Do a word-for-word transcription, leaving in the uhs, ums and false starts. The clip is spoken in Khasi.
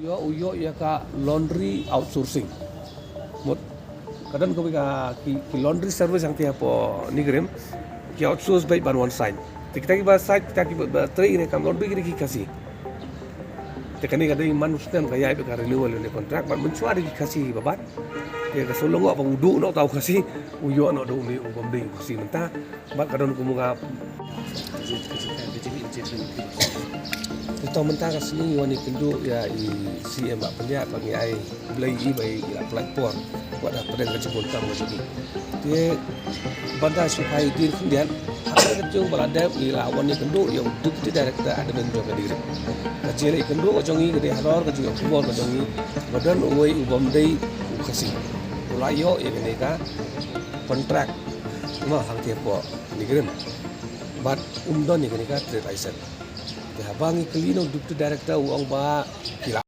Ïoh, u ïoh ïa ka laundry outsourcing. Mut ka don kawei ka ki, ki laundry service hangtei hapoh NEIGRIHMS ki outsource beit ban wan sign. Te kita kiba sign, kita kiba, ba trei ïa ka kam laundry ki dei ki Khasi. Te kane ka dei man u snem ka ïai beit ka renewal ïa une u contract, bad mynshuwa dei ki Khasi ba bat. Te ka shu long ba u duh noh uta u Khasi, u ïoh noh da une u bym dei u Khasi mynta. Bad ka don kum u ka. Te to mynta ka sngi wan ïakynduh ïa i CEM Bah Pynïaid, ba ngi ai Blei i ba i la pyllait por. Wat hapdeng ka jingbun kam ka jong i. Te ban da shu phai dien khyndiat, hapdeng ka jong ba la dep ngi la wan ïakynduh ïa u Deputy Director Admin jong ka NEIGRIHMS. Ka jingïakynduh ka jong i ka dei halor ka jingïakynduh ka jong i ba don uwei u bym dei u Khasi u la ïoh ïa kane ka contract ma hangtei hapoh NEIGRIHMS. Bad um don ïa kane ka trade license. Te haba ngi kylli na u Deputy Director u ong ba ki la